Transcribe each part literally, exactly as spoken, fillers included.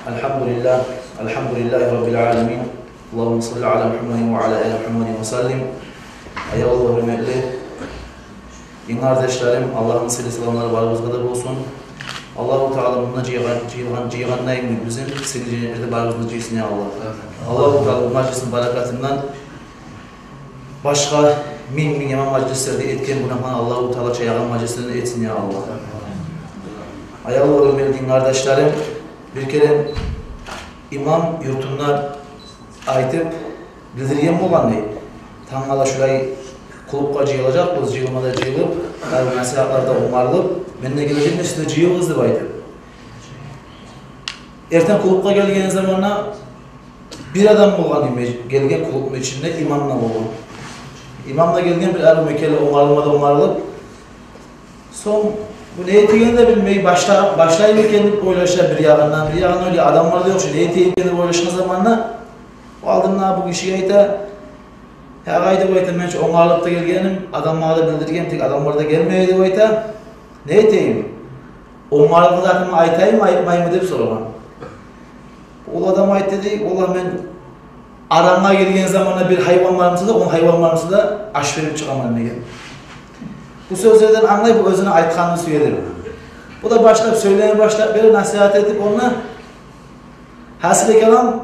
الحمد لله، الحمد لله رب العالمين. اللهم صل على محمد وعلى آل محمد وسلم. Аявлу, гьюрметли дин къардашларым, Аллагьны сыйлы саламлары барыбызгъа да болсун. Аллагьу Таала мунда жыйгъан, жыйгъан, жыйгъанлайын бизин сыйлы женнетлерде барыбызны да жыйсын, я Аллагь. Аллагьу Таала бу мажлисни баракатындан башгъа минг-минг яман мажлислерде этген гюнагьланы Аллагьу Таала чаягъан мажлислерден этсин, я Аллагь. Аявлу, гьюрметли дин къардашларым, бир керен имам юртунда айтып билдирген болгъан дей: тангала шулай клубгъа жыйылажакъбыз, жыйылма да жыйылып, гьар насигьатлар да онгарылып, мен де гележекмен, сиз де жыйылыгъыз деп айтып. Эртен клубгъа гелген заманда бир адам болгъан дей меж-, гелген клубну ичинде, имам да болгъан. Имам да гелген, бир арив мекенли онгарылма да онгарылып. Сонг бу не этегенин де билмей, башла-, башлаймы экен деп ойлаша бир ягъындан, бир ягъындан ойлай, адамлар да ёкъ чу, не этейим экен деп ойлашгъан заманда, о алдындагъы бу гишиге айта: «Я агъай, — деп айта, — мен чу онгарылып да гелгенмен, адамлагъа да билдиргенмен, тек адамлар да гелмей», — деп айта. «Не этейим? Онгарылгъан затымны айтайыммы, айтмаймы?» — деп сорагъан. Ол адам айтды дей: «Валлагь, мен арамгъа гирген заманда бир гьайван бар буса да, он гьайван бар буса да, аш берип чыгъаман», — деген. Бу сёзлерден англай, бу оьзюню айтгъанын сюе деп. Бу да башлап сёйлеме башлап бере, насигьат этип онда. Гьасили калам,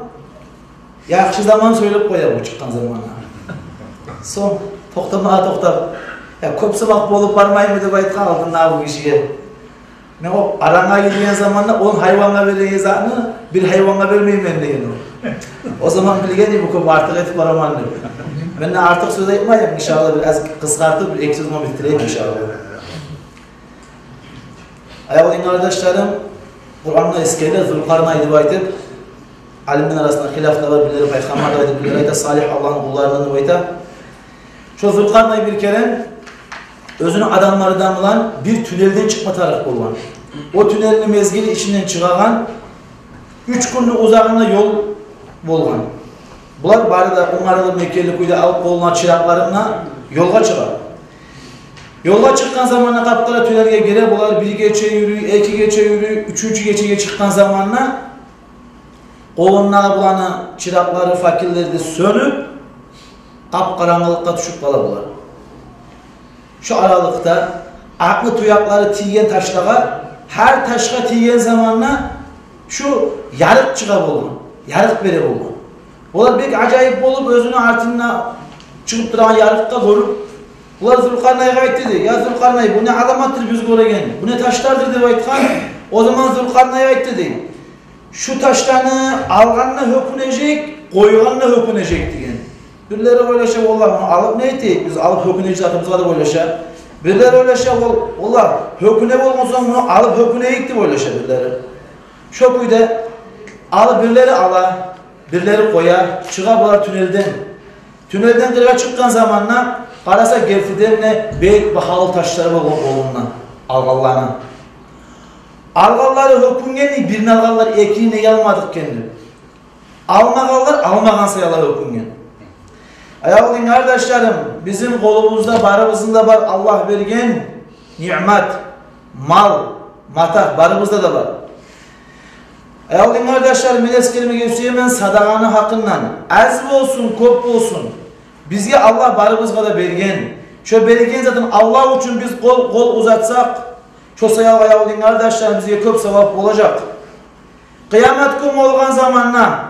яхшы заман сёйлеп къоя бу чыкъгъан заманда. Сонг токътама токътап: «Я, кёп сабакъ болуп бармаймы?» — деп айтгъан алдындагъы бу гишиге. «Мен о арамгъа гирген заманда он гьайвангъа береген затны бир гьайвангъа бермеймен», — деген о. О заман билген эди бу кёп артыкъ этип бараман деп. Мен де артыкъ сёз айтмайым, иншаллагь, бир аз къысгъартып, бир эки сёз булан битдирейим, иншаллагь. Аявлу дин къардашларым, Къуранда эсгериле Зулкъарнай деп айтып, алимлер арасында хилаф да бар, бирлери пайхаммар да деп, бирлери айта салигь Аллагьны къулларындан деп айта. Шо Зулкъарнай бир керен оьзюню адамларындан булан бир тюнелден чыкъма тарыкъ болгъан. О тюнелни мезгили ичинден чыгъагъан, уьч гюнню узагъында ёл болгъан. Булар бары да онгарылып, мекенли кюйде алып къолуна чыракъларын да ёлгъа чыгъа. Ёлгъа чыкъгъан заманда къап-къара тюнелге гире, булар бир гече юрюй, эки гече юрюй, уьчюнчю гечеге чыкъгъан заманда къолундагъы буланы чыракълары, факеллери де сёнюп, къап-къарангылыкъгъа тюшюп къала булар. Шо аралыкъда акъны туякълары тийген ташлагъа, гьар ташгъа тийген заманда шу ярыкъ чыгъа болгъан, ярыкъ бере болгъан. Олар бек ажайып болуп, оьзюню артында чыгъып турагъан ярыкъгъа гёрюп, булар Зулкъарнайгъа айтды дей: «Я Зулкъарнай, бу не аламатдыр биз гёреген, бу не ташлардыр?» — деп айтгъан. О заман Зулкъарнай айтды дей: «Шу ташланы алгъан да гьёкюнежек, къойгъан да гьёкюнежек», — деген. Бирлери ойлаша: «Валлагь, муну алып не этейик биз, алып гьёкюнежек затыбыз бар», — деп ойлаша. Бирлери ойлаша: «Вал-, валлагь, гьёкюне болгъан сонг, муну алып гьёкюнейик», — деп ойлаша бирлери. Шо кюйде алып, бирлери ала, бирлери къоя, чыгъа булар тюнелден. Тюнелден къыргъа чыкъгъан заманда къараса, гертиден де бек багьалы ташлар болгъан къолунда алгъанланы. Алгъанлары гьёкюнген, бирин алгъанлар, экини неге алмадыкъ экен деп. Алмагъанлар алмагъан саялы гьёкюнген. Аявлу дин къардашларым, бизин къолубузда барыбызны да бар Аллагь берген ниъмат, мал, матагь барыбызда да бар. Аявлу дин къардашларым, мен эсгермеге сюемен садагъаны гьакъындан. Аз болсун, кёп болсун, бизге Аллагь барыбызгъа да берген. Шо берген затын Аллагь учун биз къол, къол узатсакъ, шо саялы, аявлу дин къардашларым, бизге кёп савап болажакъ. Къыямат гюн болгъан заманда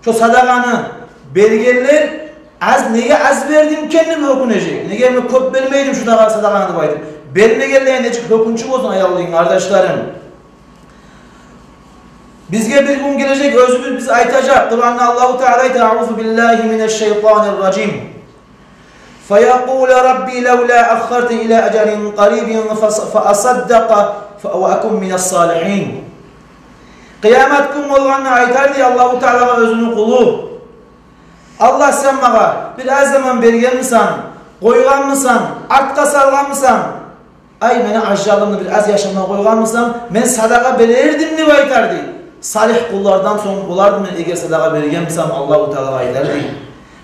шо садагъаны бергенлер: «Аз, неге аз бердим экен?» — деп гьёкюнежек. «Неге мен кёп бермейдим шу дагъы садагъаны?» — деп айтып. Бермегенлеге нечик гьёкюнчю болсун, аявлу дин къардашларым. Бизге бир гюн гележек, оьзюбюз биз айтажакъ. Къуранда Аллагьу Таала айта: «Аузу биллагьи минаш-шайтанир-ражим. Фаякъулу рабби лавла аххартани ила ажалин къарибин фа-, фа асаддакъа фа-, ва акун минас-салигьин». Къыямат гюн болгъанда айтар дей Аллагьу Таалагъа оьзюню къулу: «Аллагь, сен магъа бир аз заман бергенмисен, къойгъанмысан, артгъа салгъанмысан, ай, мени ажалымны бир аз яшамагъа къойгъанмысан, мен садагъа берердим», — деп айтар дей. Салигь къуллардан сонг болардым мен, эгер садагъа бергенмисем, Аллагьу Таалагъа айтар дей.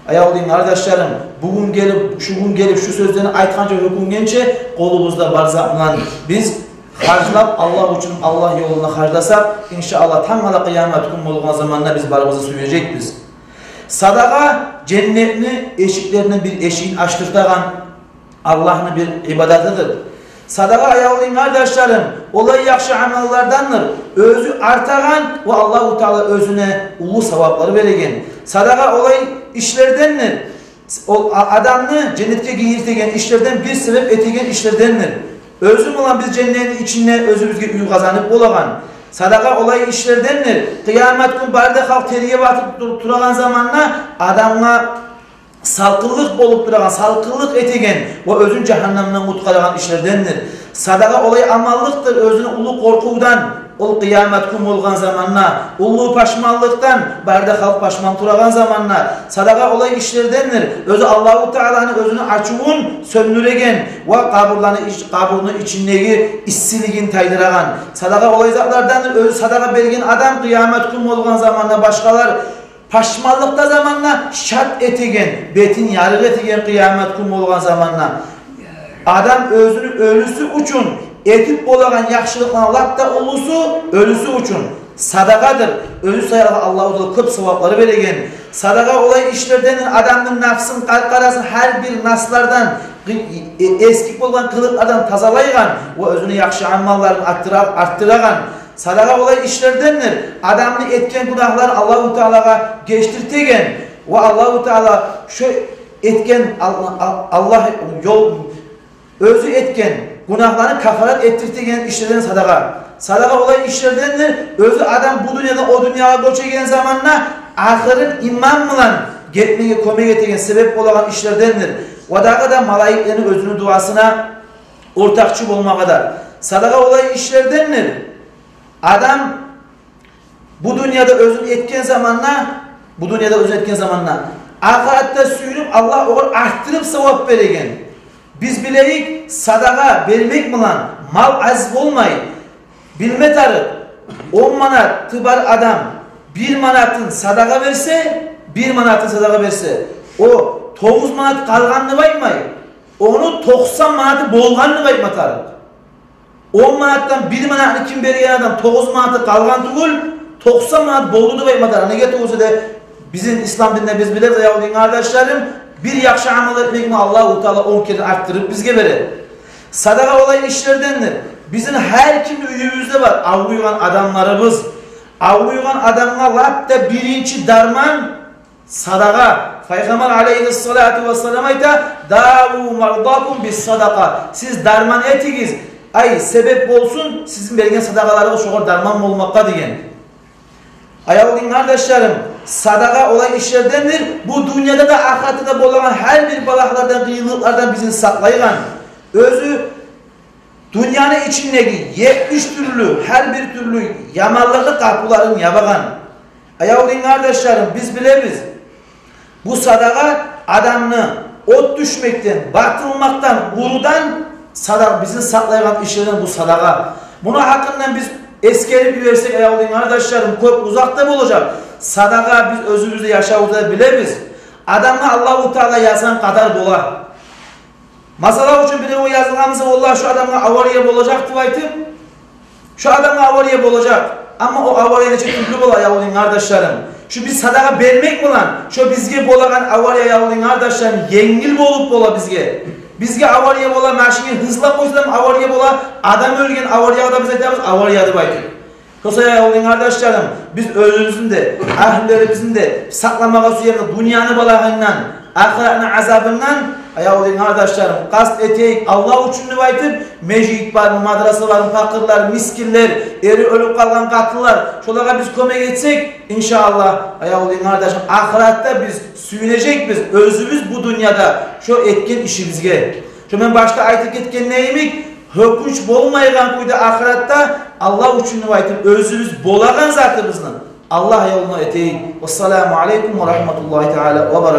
Аявлу дин къардашларым, бугюн гелип, шу гюн гелип, шу сёзлени айтгъанча, гьёкюнгенче, къолубузда бар зат булан биз харжлап, Аллагь учун, Аллагь ёлунда харжласакъ, иншааллагь, тангала къыямат гюн болгъан заманда биз барыбыз да сююнежекбиз. Садагъа женнетни эшиклеринден бир эшигин ачдыртагъан Аллагьны бир ибадатыдыр. Садагъа, аявлу дин къардашларым, олай яхшы амаллардандыр, оьзю артагъан ва Аллагьу Таала оьзюне уллу саваплар береген. Садагъа олай ишлердендир, ол а-, адамны женнетге гийиртеген ишлерден, бир себеп этеген ишлердендир. Оьзю булан биз женнетни ичинде оьзюбюзге уьй къазанып болагъан. Садагъа олай ишлердендир, къыямат гюн бары да халкъ терге батып тур-, турагъан заманда адамгъа салкъынлыкъ болуп турагъан, салкъынлыкъ этеген ва оьзюн жагьаннемден къутгъарагъан ишлердендир. Садагъа олай аманлыкъдыр, оьзюню уллу къоркъувдан, ол къыямат гюн болгъан заманда, уллу пашманлыкъдан, бары да халкъ пашман турагъан заманда. Садагъа олай ишлердендир, оьзю Аллагьу Тааланы оьзюню ачувун сёндюреген ва къабурланы ич-, къабурну ичиндеги иссилигин тайдырагъан. Садагъа олай затлардандыр, оьзю садагъа берген адам къыямат гюн болгъан заманда башгъалар пашманлыкъда заманда шат этеген, бетин ярыкъ этеген къыямат гюн болгъан заманда. Адам оьзюню оьлюсю учун этип болагъан яхшылыкъланы лап да уллусу оьлюсю учун садагъадыр. Оьзю саялы Аллагьу Таала кёп саваплар береген. Садагъа олай ишлерден адамны напсын, къаркъарасын гьар бир наслардан, э, эсгик болгъан къылыкълардан тазалайгъан ва оьзюню яхшы амалларын арттыра-, арттырагъан. Садагъа олай ишлердендир, адамны этген гюнагьларын Аллагьу Таалагъа гечдиртеген ва Аллагьу Таала шо этген, Ал-, Ал-, Аллагь ёл, оьзю этген гюнагьланы кафарат этдиртеген ишлерден садагъа. Садагъа олай ишлердендир, оьзю адам бу дюньядан о дюньягъа гёчеген заманда ахырын иман булан гетмеге кёмек этеген, себеп болагъан ишлердендир. Ва дагъы да малайиклени оьзюню дуасына ортакъчы болмагъа да. Садагъа олай ишлердендир, адам бу дюньяда оьзюн этген заманда, бу дюньяда оьзюн этген заманда, ахыратда сююнюп, Аллагь огъар арттырып савап береген. Биз билейик, садагъа бермек булан мал аз болмай. Билме тарыкъ, он манаты бар адам бир манатын садагъа берсе, бир манатын садагъа берсе, о тогъуз манат къалгъан деп айтмай, ону токъсан манаты болгъан деп айтма тарыкъ. Он манатдан бир манатны ким берген адам, тогъуз манаты къалгъан тюгюл, токъсан манат болду деп айтма тарыкъ. Неге тюгюл эсе де, бизин ислам динде биз билебиз, аявлу дин къардашларым, бир яхшы амал этмекни Аллагьу Таала он керен арттырып бизге бере. Садагъа олай ишлердендир. Бизин гьар кимни уьюбюзде бар авруйгъан адамларыбыз. Авруйгъан адамгъа лап да биринчи дарман садагъа. Пайхаммар алейгьиссалату вассалам айта: «Даву мардакум бис-садакъа». Сиз дарман этигиз, ай, себеп болсун сизин берген садагъаларыгъыз шогъар дарман болмакъгъа деген. Аявлу дин къардашларым, садагъа олай ишлердендир, бу дюньяда да, ахыратда да болагъан гьар бир балагьлардан, къыйынлыкълардан бизин сакълайгъан. Оьзю дюньяны ичиндеги етмиш тюрлю, гьар бир тюрлю яманлыкъны къапуларын ябагъан. Аявлу дин къардашларым, биз билебиз, бу садагъа адамны от тюшмекден, батылмакъдан, урудан садагъа, бизин сакълайгъан ишлерден бу садагъа. Муну гьакъындан биз эсгерип йиберсек, аявлу дин къардашларым, кёп узакъ да болажакъ. Садагъа биз оьзюбюз де яшавубузда билебиз. Адамгъа Аллагьу Таала язгъан къадар бола. Масала учун, биревге язылгъан буса, валлагь, шу адамгъа авария болажакъ деп айтып, шу адамгъа авария болажакъ. Амма о авария нече тюрлю бола, аявлу дин къардашларым. Шу биз садагъа бермек булан, шу бизге болагъан авария, аявлу дин къардашларым, енгил болуп бола бизге. Бизге авария бола, машинге гьызлап къойсанг авария бола, адам оьлген авариягъа да биз айтабыз авария деп айтып. Шо саялы, аявлу дин къардашларым, биз оьзюбюзню де, агьлюлерибизни де сакъламагъа сюебиз дюньяны балагьындан, ахыратны азабындан, аявлу дин къардашларым, къаст этейик, Аллагь учун деп айтып, межит бармы, мадраса бармы, пакъырлар, мискинлер, эри оьлюп къалгъан къатынлар, шолагъа биз кёмек этсек, иншааллагь, аявлу дин къардашларым, ахыратда биз сююнежекбиз оьзюбюз бу дюньяда шо этген ишибизге. Шо мен башда айтып гетгеним йимик, гьёкюнч болмайгъан кюйде ахыратда Аллагь учун деп айтып, оьзюбюз болагъан затыбызны Аллагь ёлуна этейик. Вассаламу алейкум ва рагьматуллагьи таала ва баракатугь.